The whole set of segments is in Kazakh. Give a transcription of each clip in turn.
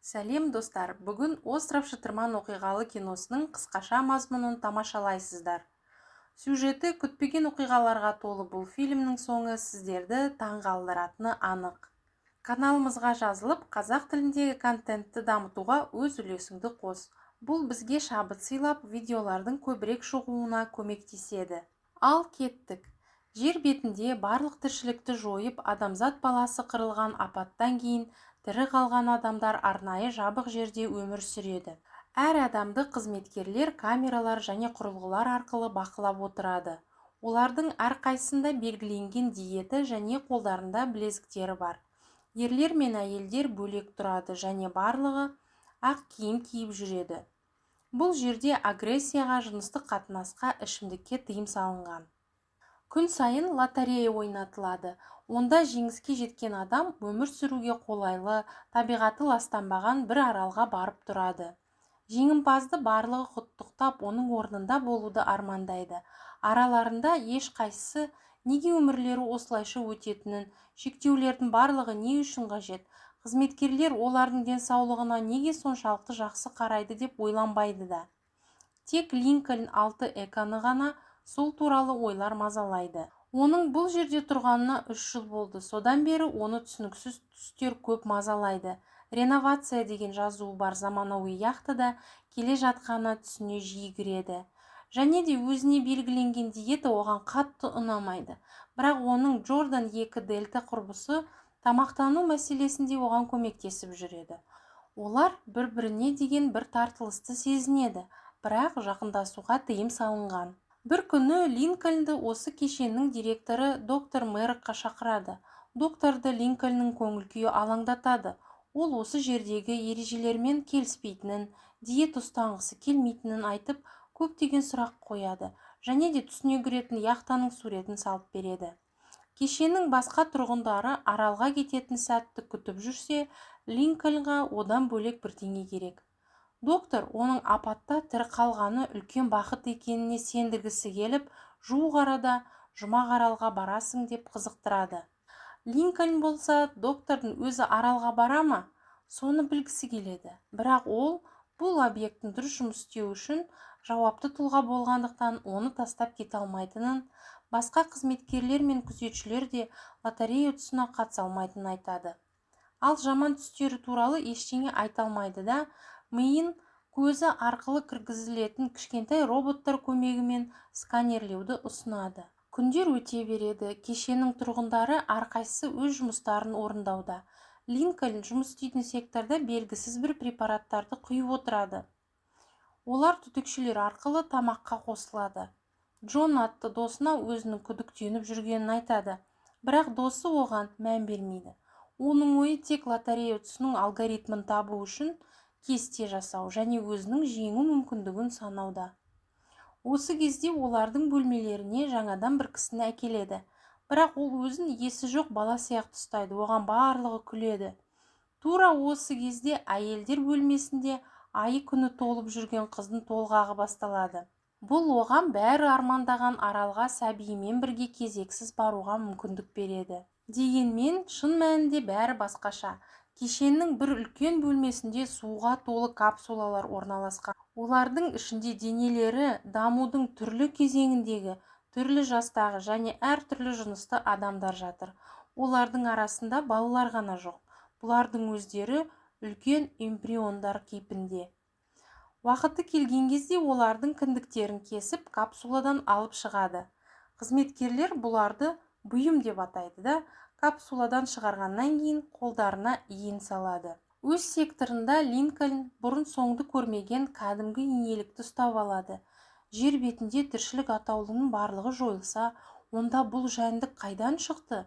Сәлем, достар! Бүгін «Остров шытырман оқиғалы» киносының қысқаша мазмұнын тамашалайсыздар. Сюжеті күтпеген оқиғаларға толы бұл фильмнің соңы сіздерді таңғалдыратыны анық. Каналымызға жазылып, қазақ тіліндегі контентті дамытуға өз үлесіңді қос. Бұл бізге шабыт сыйлап, видеолардың көбірек шығуына көмектеседі. Ал кеттік! Жер бетінде барлық тіршілікті жойып, адамзат баласы қырылған апаттан кейін тірі қалған адамдар арнайы жабық жерде өмір сүреді. Әр адамды қызметкерлер камералар және құрылғылар арқылы бақылап отырады. Олардың әрқайсысында белгіленген диета және қолдарында білезіктері бар. Ерлер мен әйелдер бөлек тұрады және барлығы ақ киім киіп жүреді. Бұл жерде агрессияға, жыныстық қатынасқа, ішімдікке тыйым салынған. Күн сайын лотерея ойнатылады. Онда жеңіске жеткен адам өмір сүруге қолайлы, табиғаты ластанбаған бір аралға барып тұрады. Жеңімпазды барлығы құттықтап, оның орнында болуды армандайды. Араларында ешқайсысы неге өмірлері осылайша өтетінін, шектеулердің барлығы не үшін қажет, қызметкерлер олардың денсаулығына неге соншалықты жақсы қарайды деп ойланбайды да. Тек Линкольн 6 Эконы ғана сол туралы ойлар мазалайды. Оның бұл жерде тұрғанына 3 жыл болды. Содан бері оны түсініксіз түстер көп мазалайды. Реновация деген жазуы бар заманауи яхтада келе жатқаны түсіне жиі кіреді. Және де өзіне белгіленген диета оған қатты ұнамайды. Бірақ оның Джордан 2 Дельта құрбысы тамақтану мәселесінде оған көмектесіп жүреді. Олар бір-біріне деген бір тартылысты сезінеді, бірақ жақындасуға тыйым салынған. Бір күні Линкольнді осы кешеннің директоры доктор Мэрокқа шақырады. Докторды Линкольннің көңіл-күйі алаңдатады. Ол осы жердегі ережелермен келіспейтінін, диета ұстанғысы келмейтінін айтып, көптеген сұрақ қояды және де түсіне кіретін яхтаның суретін салып береді. Кешеннің басқа тұрғындары аралға кететін сәтті күтіп жүрсе, Линкольнға одан бөлек бірдеңе керек. Доктор оның апатта тірі қалғаны үлкен бақыт екеніне сендіргісі келіп, жуық арада жұмақ аралға барасың деп қызықтырады. Линкольн болса, доктордың өзі аралға бара ма, соны білгісі келеді. Бірақ ол бұл объекттің дұрыс жұмыс істеуі үшін жауапты тұлға болғандықтан, оны тастап кете алмайтынын, басқа қызметкерлер мен күзетшілер де лотерея ұтысына қатыса алмайтынын айтады. Ал жаман түстері туралы ештеңе айта алмайды да, миын көзі арқылы кіргізілетін кішкентай роботтар көмегімен сканерлеуді ұсынады. Күндер өте береді. Кешеннің тұрғындары әрқайсысы өз жұмыстарын орындауда. Линкольн жұмыс істейтін секторда белгісіз бір препараттарды құйып отырады. Олар түтікшелер арқылы тамаққа қосылады. Джон атты досына өзінің күдіктеніп жүргенін айтады, бірақ досы оған мән бермейді. Оның ойы тек лотерея ұтысының алгоритмін табу үшін кесте жасау және өзінің жеңу мүмкіндігін санауда. Осы кезде олардың бөлмелеріне жаңадан бір кісіні әкеледі. Бірақ ол өзін есі жоқ бала сияқты ұстайды, оған барлығы күледі. Тура осы кезде әйелдер бөлмесінде айы күні толып жүрген қыздың толғағы басталады. Бұл оған бәрі армандаған аралға сәбиімен бірге кезексіз баруға мүмкіндік береді. Дегенмен шын мәнінде бәрі басқаша. Кешеннің бір үлкен бөлмесінде суға толы капсулалар орналасқан. Олардың ішінде денелері дамудың түрлі кезеңіндегі, түрлі жастағы және әртүрлі жынысты адамдар жатыр. Олардың арасында балалар ғана жоқ. Бұлардың өздері үлкен эмбриондар кейпінде. Уақыты келген кезде олардың кіндіктерін кесіп, капсуладан алып шығады. Қызметкерлер бұларды бұйым деп атайды да, капсуладан шығарғаннан кейін қолдарына иін салады. Өз секторында Линкольн бұрын-соңды көрмеген кәдімгі инелікті ұстап алады. Жер бетінде тіршілік атаулының барлығы жойылса, онда бұл жәндік қайдан шықты?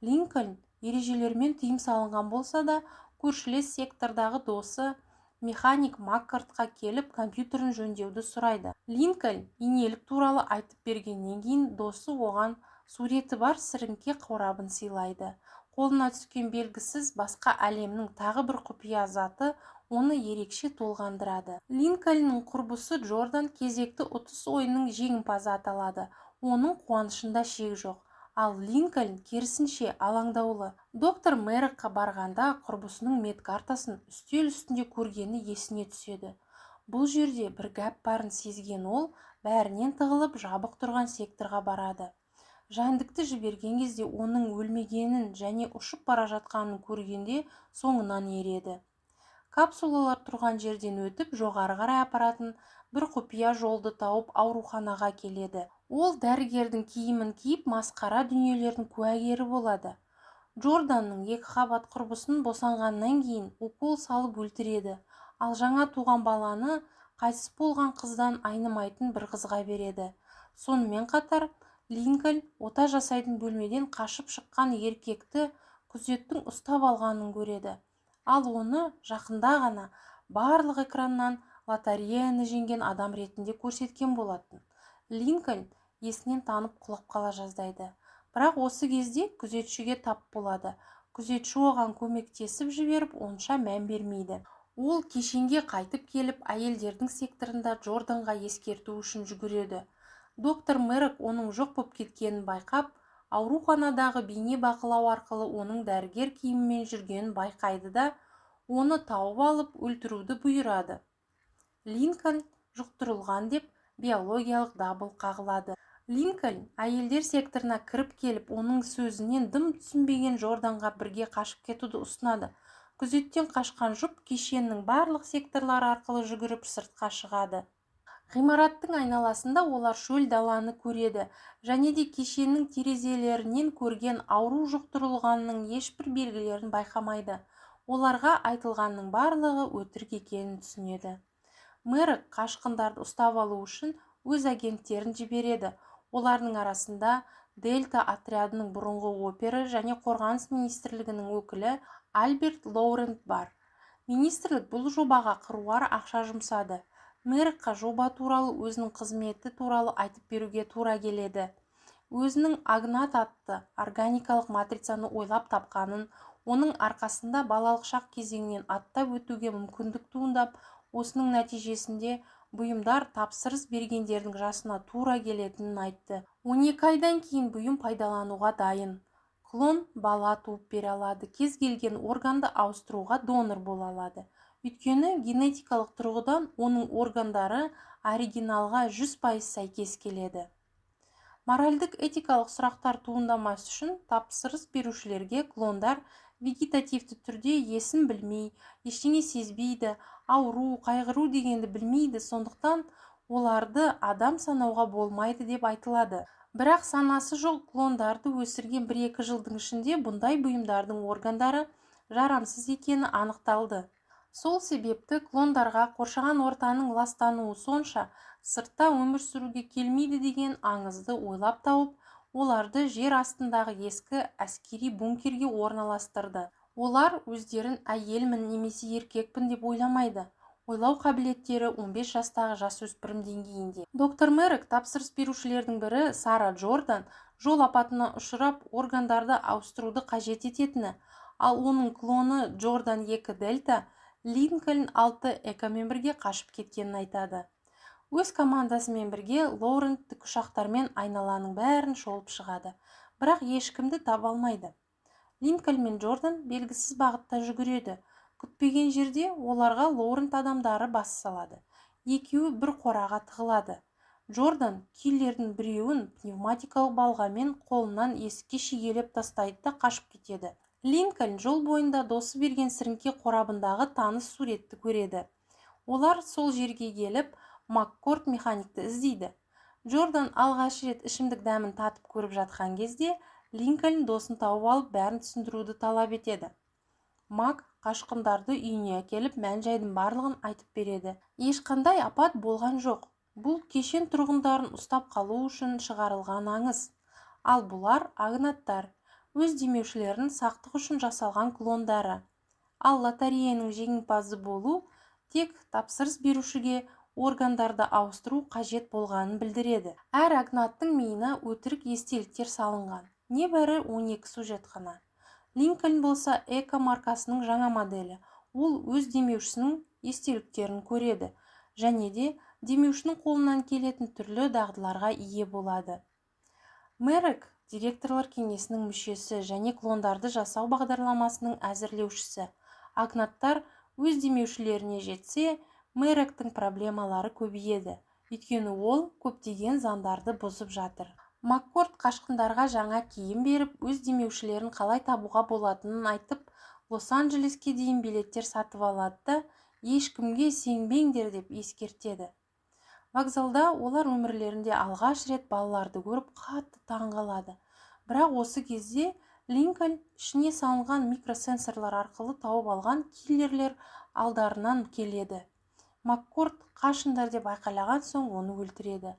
Линкольн ережелермен тыйым салынған болса да, көршілес сектордағы досы механик Маккартқа келіп, компьютерін жөндеуді сұрайды. Линкольн инелік туралы айтып бергеннен кейін досы оған суреті бар сіріңке қорабын сыйлайды. Қолына түскен белгісіз басқа әлемнің тағы бір құпия заты оны ерекше толғандырады. Линкольннің құрбысы Джордан кезекті ұтыс ойынының жеңімпазы аталады. Оның қуанышында шек жоқ. Ал Линкольн керісінше алаңдаулы. Доктор Мэрокқа барғанда құрбысының медкартасын үстел үстінде көргені есіне түседі. Бұл жерде бір гәп барын сезген ол бәрінен тығылып жабық тұрған секторға барады. Жәндікті жіберген кезде оның өлмегенін және ұшып бара жатқанын көргенде соңынан ереді. Капсулалар тұрған жерден өтіп, жоғары қарай апаратын бір құпия жолды тауып ауруханаға келеді. Ол дәрігердің киімін киіп, масқара дүниелердің куәгері болады. Джорданның екі қабат құрбысын босанғаннан кейін укол салып өлтіреді, ал жаңа туған баланы қайтыс болған қыздан айнымайтын бір қызға береді. Сонымен қатар Линкольн ота жасайтын бөлмеден қашып шыққан еркекті күзеттің ұстап алғанын көреді. Ал оны жақында ғана барлық экраннан лотереяны жеңген адам ретінде көрсеткен болатын. Линкольн есінен танып құлап қала жаздайды. Бірақ осы кезде күзетшіге тап болады. Күзетші оған көмектесіп жіберіп, онша мән бермейді. Ол кешенге қайтып келіп, әйелдердің секторында Джорданға ескерту үшін жүгіреді. Доктор Мэрок оның жоқ боп кеткенін байқап, ауруханадағы бейне бақылау арқылы оның дәрігер киімімен жүргенін байқайды да, оны тауып алып өлтіруді бұйырады. Линкольн жұқтырылған деп биологиялық дабыл қағылады. Линкольн әйелдер секторына кіріп келіп, оның сөзінен дым түсінбеген Джорданға бірге қашып кетуді ұсынады. Күзеттен қашқан жұп кешеннің барлық секторлары арқылы жүгіріп сыртқа шығады. Ғимараттың айналасында олар шөл даланы көреді және де кешеннің терезелерінен көрген ауру жұқтырылғанның ешбір белгілерін байқамайды. Оларға айтылғанның барлығы өтірік екенін түсінеді. Мэрок қашқындарды ұстап алу үшін өз агенттерін жібереді. Олардың арасында Дельта отрядының бұрынғы опері және қорғаныс министрлігінің өкілі Альберт Лоурент бар. Министрлік бұл жобаға қыруар ақша жұмсады. Мэрокқа жоба туралы өзінің қызметі туралы айтып беруге тура келеді. Өзінің Агнат атты органикалық матрицаны ойлап тапқанын, оның арқасында балалық шақ кезеңінен аттап өтуге мүмкіндік туындап, осының нәтижесінде бұйымдар тапсырыс бергендердің жасына тура келетінін айтты. 12 айдан кейін бұйым пайдалануға дайын. Клон бала туып бере алады, кез келген органды ауыстыруға донор бола алады. Өйткені генетикалық тұрғыдан оның органдары оригиналға 100% сәйкес келеді. Моральдық этикалық сұрақтар туындамас үшін тапсырыс берушілерге клондар вегетативті түрде есін білмей, ештеңе сезбейді, ауру, қайғыру дегенді білмейді, сондықтан оларды адам санауға болмайды деп айтылады. Бірақ санасы жоқ клондарды өсірген 1-2 жылдың ішінде бұндай бұйымдардың органдары жарамсыз екені анықталды. Сол себепті клондарға қоршаған ортаның ластануы сонша, сыртта өмір сүруге келмейді деген аңызды ойлап тауып, оларды жер астындағы ескі әскери бункерге орналастырды. Олар өздерін әйелмін немесе еркекпін деп ойламайды. Ойлау қабілеттері 15 жастағы жасөспірім деңгейінде. Доктор Мэрок тапсырыс берушілердің бірі Сара Джордан жол апатына ұшырап органдарды ауыстыруды қажет ететіні, ал оның клоны Джордан 2 Дельта Линкольн 6 Экомен бірге қашып кеткенін айтады. Өз командасымен бірге Лоурент тікұшақтармен айналаның бәрін шолып шығады, бірақ ешкімді таба алмайды. Линкольн мен Джордан белгісіз бағытта жүгіреді. Күтпеген жерде оларға Лоурент адамдары бас салады. Екеуі бір қораға тығылады. Джордан киллердің біреуін пневматикалық балғамен қолынан есікке шегелеп тастайды да қашып кетеді. Линкольн жол бойында досы берген сіріңке қорабындағы таныс суретті көреді. Олар сол жерге келіп, Маккорд механикті іздейді. Джордан алғаш рет ішімдік дәмін татып көріп жатқан кезде, Линкольн досын тауып алып бәрін түсіндіруді талап етеді. Мак қашқындарды үйіне әкеліп мән-жайдың барлығын айтып береді. Ешқандай апат болған жоқ. Бұл кешен тұрғындарын ұстап қалу үшін шығарылған аңыз. Ал бұлар агнаттар, өз демеушілерін сақтық үшін жасалған клондары. Ал лотереяның жеңімпазы болу тек тапсырыс берушіге органдарды ауыстыру қажет болғанын білдіреді. Әр агнаттың миына өтірік естеліктер салынған. Небәрі 12 сюжет қана. Линкольн болса Эко маркасының жаңа моделі. Ол өз демеушісінің естеліктерін көреді және де демеушінің қолынан келетін түрлі дағдыларға ие болады. Мэрок Директорлар кеңесінің мүшесі және клондарды жасау бағдарламасының әзірлеушісі. Агнаттар өз демеушілеріне жетсе, Мэрактың проблемалары көбейеді. Өйткені ол көптеген заңдарды бұзып жатыр. Маккорд қашқындарға жаңа киім беріп, өз демеушілерін қалай табуға болатынын айтып, Лос-Анджелеске дейін билеттер сатып алады да, ешкімге сенбеңдер деп ескертеді. Вокзалда олар өмірлерінде алғаш рет балаларды көріп қатты таң қалады. Бірақ осы кезде Линкольн ішіне салынған микросенсорлар арқылы тауып алған киллерлер алдарынан келеді. Маккорд қашыңдар деп айқайлаған соң оны өлтіреді.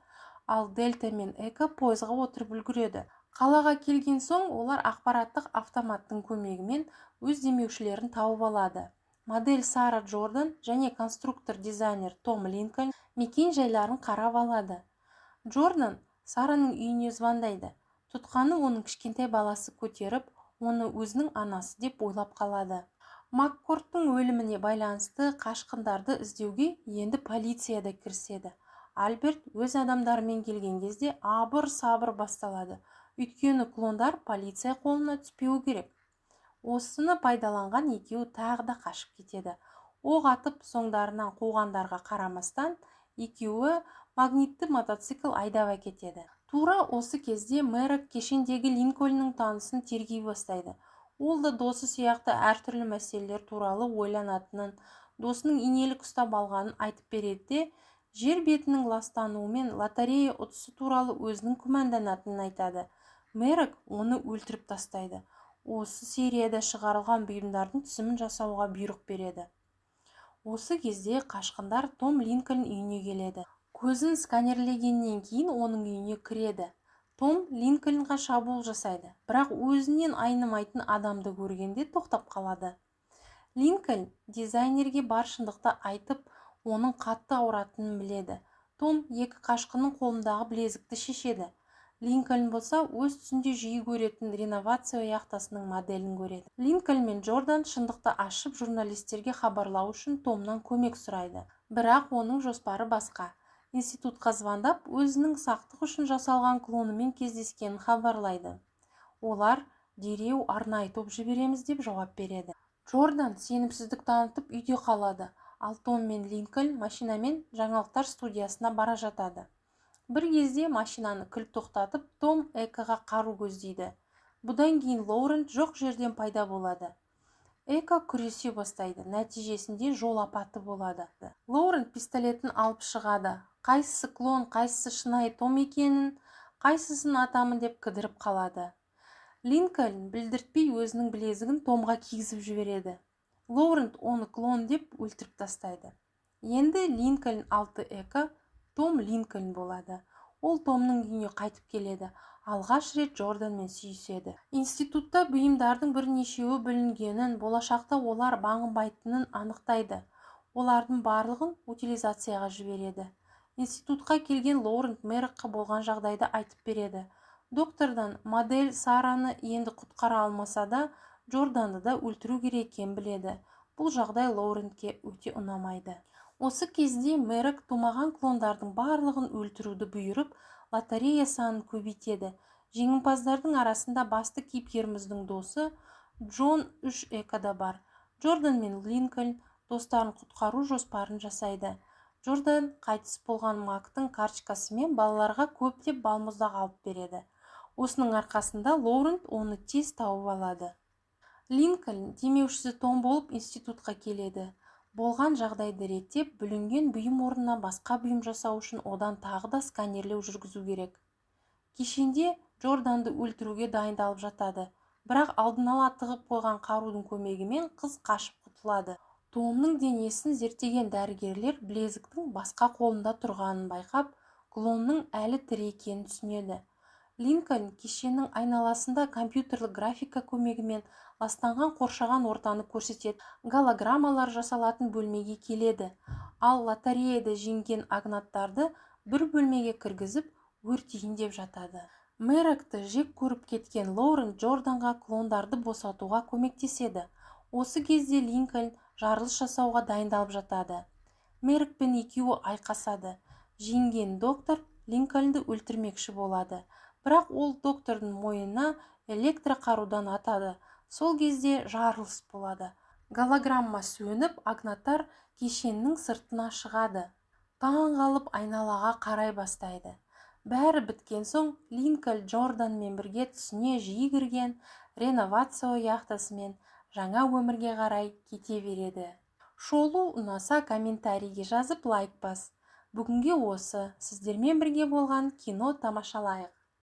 Ал Дельта мен Эко пойызға отырып үлгереді. Қалаға келген соң олар ақпараттық автоматтың көмегімен өз демеушілерін тауып алады. Модель Сара Джордан және конструктор-дизайнер Том Линкольн мекен жайларын қарап алады. Джордан Сараның үйіне звондайды. Тұтқаны оның кішкентай баласы көтеріп, оны өзінің анасы деп ойлап қалады. Маккордтың өліміне байланысты қашқындарды іздеуге енді полиция да кіріседі. Альберт өз адамдарымен келген кезде абыр-сабыр басталады. Өйткені клондар полиция қолына түспеуі керек. Осыны пайдаланған екеуі тағы да қашып кетеді. Оқ атып соңдарынан қуғандарға қарамастан, екеуі магнитті мотоцикл айдап әкетеді. Тура осы кезде Мэрак кешендегі Линкольннің танысын тергей бастайды. Ол да досы сияқты әртүрлі мәселелер туралы ойланатынын, досының инелік ұстап алғанын айтып береді де, жер бетінің ластануымен лотерея ұтысы туралы өзінің күмәнданатынын айтады. Мэрак оны өлтіріп тастайды. Осы серияда шығарылған бұйымдардың тізімін жасауға бұйрық береді. Осы кезде қашқындар Том Линкольн үйіне келеді. Көзін сканерлегеннен кейін оның үйіне кіреді. Том Линкольнға шабуыл жасайды, бірақ өзінен айнымайтын адамды көргенде тоқтап қалады. Линкольн дизайнерге бар шындықты айтып, оның қатты ауыратынын біледі. Том екі қашқынның қолындағы білезікті шешеді. Линкольн болса өз түсінде жиі көретін реновация яхтасының моделін көреді. Линкольн мен Джордан шындықты ашып журналистерге хабарлау үшін Томнан көмек сұрайды. Бірақ оның жоспары басқа. Институтқа звондап, өзінің сақтық үшін жасалған клонымен кездескенін хабарлайды. Олар дереу арнайы топ жібереміз деп жауап береді. Джордан сенімсіздік танытып үйде қалады, ал Том мен Линкольн машинамен жаңалықтар студиясына бара жатады. Бір кезде машинаны кілт тоқтатып, Том Экоға қару көздейді. Бұдан кейін Лоурент жоқ жерден пайда болады. Эко күресе бастайды, нәтижесінде жол апаты болады. Лоурент пистолетін алып шығады. Қайсысы клон, қайсысы шынайы Том екенін, қайсысын атамын деп кідіріп қалады. Линкольн білдіртпей өзінің білезігін Томға кигізіп жібереді. Лоурент оны клон деп өлтіріп тастайды. Енді Линкольн 6 Эко, Том Линкольн болады. Ол Томның үйіне қайтып келеді. Алғаш рет Джорданмен сүйіседі. Институтта бұйымдардың бірнешеуі бүлінгенін, болашақта олар бағынбайтынын анықтайды. Олардың барлығын утилизацияға жібереді. Институтқа келген Лоурент Мэракқа болған жағдайды айтып береді. Доктордан модель Сараны енді құтқара алмаса да, Джорданды да өлтіру керек екенін біледі. Бұл жағдай Лоурентке өте ұнамайды. Осы кезде Мэрак тумаған клондардың барлығын өлтіруді бұйырып, лотерея санын көбейтеді. Жеңімпаздардың арасында басты кейіпкеріміздің досы Джон 3 Эко да бар. Джордан мен Линкольн достарын құтқару жоспарын жасайды. Джордан қайтыс болған Мактың карточкасымен балаларға көптеп балмұздақ алып береді. Осының арқасында Лоурент оны тез тауып алады. Линкольн демеушісі Том болып институтқа келеді. Болған жағдайды реттеп, бүлінген бұйым орнына басқа бұйым жасау үшін одан тағы да сканерлеу жүргізу керек. Кешенде Джорданды өлтіруге дайындалып жатады. Бірақ алдын ала тығып қойған қарудың көмегімен қыз қашып құтылады. Томның денесін зерттеген дәрігерлер білезіктің басқа қолында тұрғанын байқап, клонның әлі тірі екенін түсінеді. Линкольн кешеннің айналасында компьютерлік графика көмегімен ластанған қоршаған ортаны көрсететін голограммалар жасалатын бөлмеге келеді. Ал лотереяда жеңген агнаттарды бір бөлмеге кіргізіп, өртейін деп жатады. Мэракты жек көріп кеткен Лоурент Джорданға клондарды босатуға көмектеседі. Осы кезде Линкольн жарылыс жасауға дайындалып жатады. Мэракпен екеуі айқасады. Жеңген доктор Линкольнді өлтірмекші болады. Бірақ ол доктордың мойнына электроқарудан атады. Сол кезде жарылыс болады. Голограмма сөніп, Агнатар кешеннің сыртына шығады. Таң қалып айналаға қарай бастайды. Бәрі біткен соң Линкольн Джорданмен бірге түсіне жиі кірген Реновацио яхтасымен жаңа өмірге қарай кете береді. Шолу ұнаса, комментарийге жазып, лайк бас. Бүгінге осы. Сіздермен бірге болған «Кино тамашалайық».